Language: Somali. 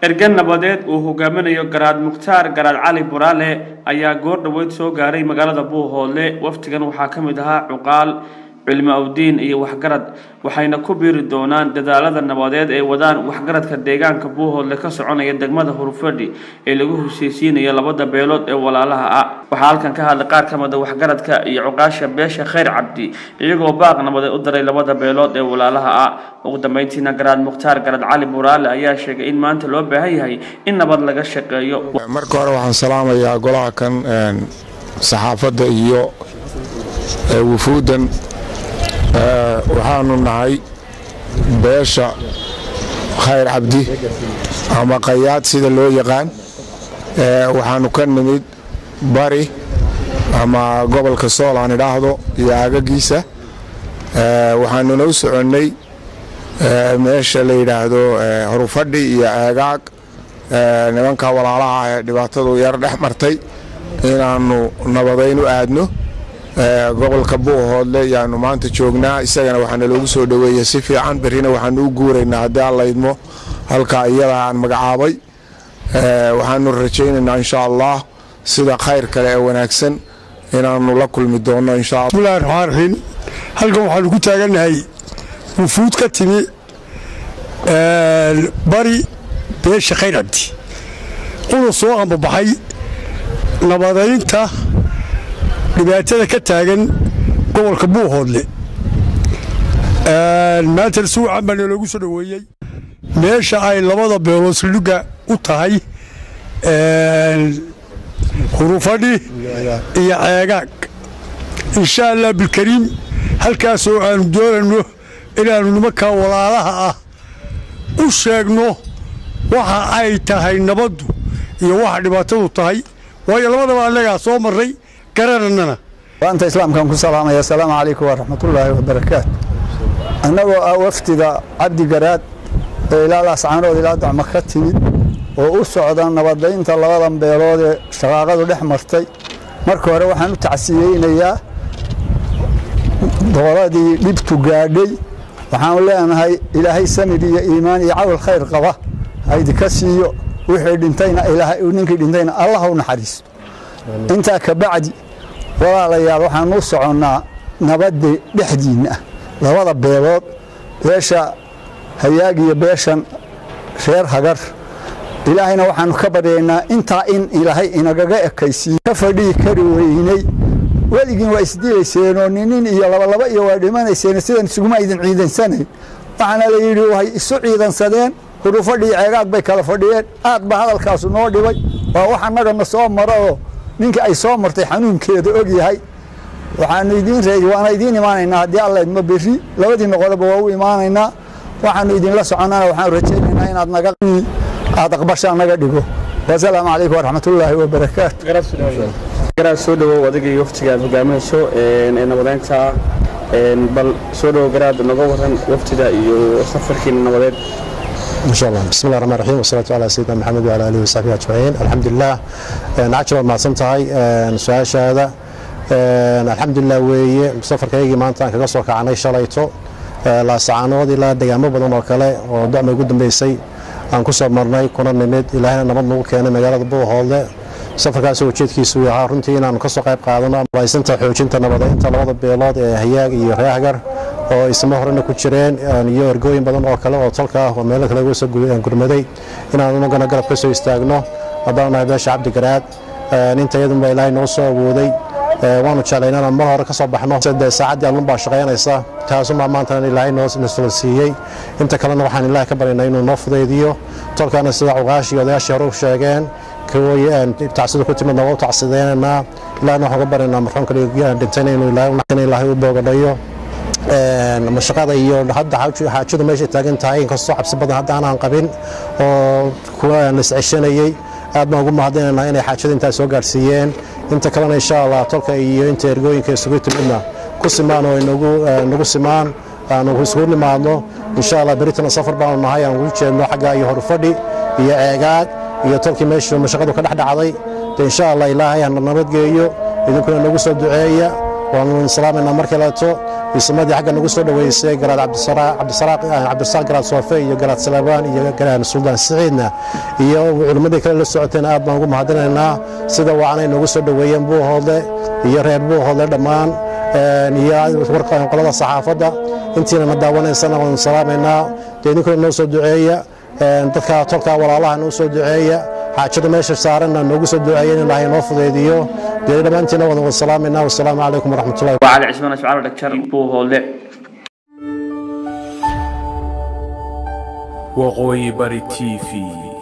Ergan nabadeed uu hogaaminayo Garaad Mukhtaar Garaad Cali Buraale ayaa goor dhoweyd soo gaaray magaalada Buuhoodle. Waftigan waxaa ka mid ahaa cuqaal, culimo awdiin iyo waxgarad, waxayna ku biiri doonaan dadaalada nabadeed ee wadaan waxgaradka deegaanka Buuhoodle ka soconaya degmada Hurufadhi ee lagu heshiisiinayo labada beelood ee walaalaha ah. Waxaa halkan ka hadlay qaar ka mid ah waxgaradka iyo cuqaasha beesha Khayr Cabdi, iyagoo baaq nabadeed u diray labada beelood ee walaalaha ah. Ugu dambeyntiina Garaad Mukhtaar Garaad Cali Buraale ayaa sheegay in maanta loo baahan yahay in nabad laga shaqeeyo. Marka hore waxaan salaamayaa golaha kan saxaafadda iyo wufuuddan. Waxaanu nahay beesha Khayr Cabdi ama Qayaad sida loo yaqaan. Waxaanu ka nimid bari ama gobolka Sool aan idhaahdo iyo aagagiisa. Waxaanuna u soconnay meesha la yidhaahdo Horufadhi iyo Ceegaag, nimanka walaalaha ee dhibaatadu yar dhex martay, inaannu nabadayn u aadno. Gobolka Buuhoodle yaanu maanta joognaa, isagana waxaana loogu soo dhoweeyey si fiican. Berrina waxaanu u guuraynaa, haddii Alla idmo, halka iyada aan magacaabay. Waxaanu rajaynaynaa, insha Allah, sida khayr kale ee wanaagsan inaanu la kulmi doonno, insha Allah. Bismillahi raxmaan raxiim. Halkan waxaanu ku taagannahay wufuud ka timi bari, beesha Khayr Cabdi, una soo ambabaxay nabadaynta dhibaatada ka taagan gobolka Buuhoodle. Maantana si wacan baa naloogu soo dhoweeyey meesha ay labada beelood saldhigga u tahay, Hurufadhi iyo Ceegaag, insha Allah bilkariim, halkaasoo aanu doonayno inaannu nimankaa walaalaha ah u sheegno waxa ay tahay nabaddu iyo waxa dhibaatadu tahay, waayo labadaba annagaa soo marray garananana. Waanta islaamkaan ku salaamaya, asalaamu calaykum waraxmatullaahi wabarakaatu. Annagoo ah wafdiga Cabdi Garaad ee ilaa Laascaanood ilaa Dacma ka timid oo u socda nabadaynta labadan beelood ee shaqaaqadu dhex martay, marka hore waxaan u tacsiyeynayaa dooladii dhibtu gaadhay. Waxaan leenahay Ilaahay samir iyo iimaan iyo cawl khayr qaba haydika siiyo, wixii dhintayna Ilaahay, ninkii dhintayna Allah u naxariisto. Intaa ka bacdi, walaalayaal, waxaan u soconnaa nabadda dhexdiinna ah labada beelood, beesha Hayaag iyo beeshan reer Hagar. Ilaahayna waxaanu ka baryaynaa intaa in Ilaahay inagaga ekaysiiyo. Ka fadhiyi kari weynay, weligiin waa isdilayseenoo ninin iyo labalaba iyo waa dhimanayseen, sidan isuguma idin ciidansanayn. Waxaana la yidhi waxay isu ciidansadeen Hurufadhi iyo Ceegaag bay kala fadhiyeen. Aad baa hadalkaasu noo dhibay, waa wax annagana soo mara oo ninkii ay soo martay xanuunkeeda og yahay. Waxaanu idiin reey, waana idiin imaanaynaa haddii Alla idmo berri, labadiina qoloba waa u imaanaynaa. Waxaanu idinla soconnana, waxaanu rajaynaynaa inaad naga aad aqbashaan naga dhigo. Wasalaamu calaykum waraxmatullaahi wabarakaatu. Garaad, soo dhawow adiga iyo waftiga aad hogaaminayso ee nabadeynta. Bal soo dhawow Garaad, noga waran waftida iyo safarkiina nabadeed. إن شاء الله. بسم الله الرحمن الرحيم، والصلاة على سيدنا محمد وعلى آله وصحبه أجمعين. الحمد لله. Cajab mahadsan tahay su-aashaada. Alxamdulilah weeye, safarkaygii maanta aan kaga soo kacanay shalayto Laasacaanood ilaa deegaamo badan oo kale oo Docma ugu dambeysay aan ku soo marnay kuna nimid, Ilaahayna nabad nagu keenay magaalada Buuhoodle. Safarkaas ujeedkiisu ahaa runtii inaanu kasoo qayb qaadano laysinta xoojinta nabadeynta labada beelood ee Hayaag iyo Reer Hagar oo isma horena ku jireen, iyo ergooyin badan oo kale oo tolka ah oo meelo kale uga soo gurmaday, inaanu unagana garab ka soo istaagno haddaan nahay beesha Cabdigaraad. Inta iyadunbaa Ilaahay noo soo awooday. Waanu jeclay inaan mar hore ka soo baxno, dee saacaddii allun baa shaqaynaysa, taasumaa maantana Ilaahay noo nasuulsiiyey. Inta kalena waxaan Ilaahay ka baryaynaa inuu noo fudaydiyo. Tolkaana sida cuqaashii odayaashii hore u sheegeen, kuwii tacsida ku timidna waa u tacsideynaynaa. Ilaahna waxaan ka baryaynaa marxuumka dhintayna inuu Ilaahay u boogadhayo. Mashaqada iyo hadda xaajadu meeshay taagan tahay, inkastoo cabsi badan hadda aanan qabin oo kuwa la isceshanayey, aad baan ugu mahadinaynaa inay xaajada intaa soo gaarsiiyeen. Inta kalena, insha Allah, tolka iyo inta ergooyinka isugu timidna ku simaan oo nagu simaan aanu isugu nimaadno, insha Allah. Beritana safar baanu nahay aan ugu jeedno xagga iyo Horufadhi iyo Ceegaag iyo tolkii meeshu mashaqadu ka dhex dhacday. De insha Allah Ilaahay hana nabadgeeyo, idinkuna nagu soo duceeya. Waanu salaamaynaa mar kaleeto ismadii xagga nagu soo dhoweysay, Garaad Cabdirasaaq, Garaad Soofe iyo Garaad Salabaan iyo Suldaan Siciidna iyo culimmadii kale la socotayna aad baan ugu mahadinaynaa sida wacanay noogu soo dhoweeyeen Buuhoodle iyo reer Buuhoodle dhammaan iyo qolada saxaafadda. Intiina na daawanaysana waanu salaamaynaa. Dee idinkuna noo soo duceeya, dadka tolkaa walaalaha noo soo duceeya, xaajada meesha saaranna noogu soo duceeya in Ilaahay noo fudeediyo. Dee dhammaantiina waan wada salaamaynaa. Wasalaamu calaykum waraxmatullahi. Waa Cali Cismaan Ashcaar Dhagjar, Buuhoodle. Waqooyi Bari TV.